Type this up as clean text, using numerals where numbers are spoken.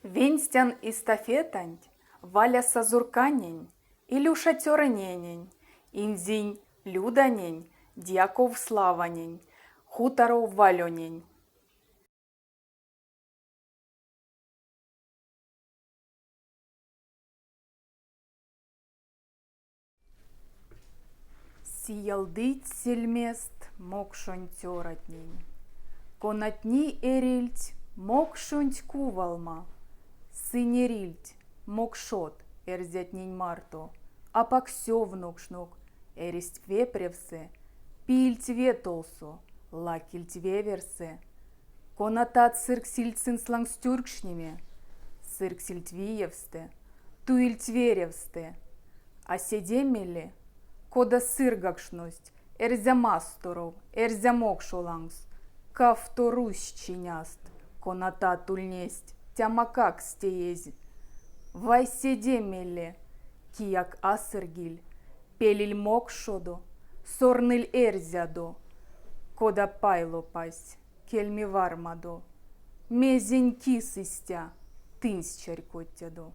Венстян эстафетанть Валя сазорканень, Илюша цёрыненень, Инзинь Люданень, Дьяков Славанень, Хуторов Валёнень. Сиялдыть сельмест мокшонь цёратнень, конатне эрильть мокшонть кувалма, сынь эрильть мокшот эрзятнень марто, апак сёвнокшнок, эристь ве превсэ, пильть ве толсо, лакильть ве верьсэ, конатат сыргсильть сынст лангс тюркшнеме, сыргсильть виевстэ, туильть веревстэ. А седе мейле, кода сыргакшность эрзя масторов, эрзя мокшо лангс, кавто русь чиняст, конатат ульнесть тямакакс теезь. Вай седе мейле, кияк а сыргиль, пелиль мокшодо, сорныль эрзядо, кода пай лопась кельми вармадо. Мезень кис истя, тынсь чарькодтядо.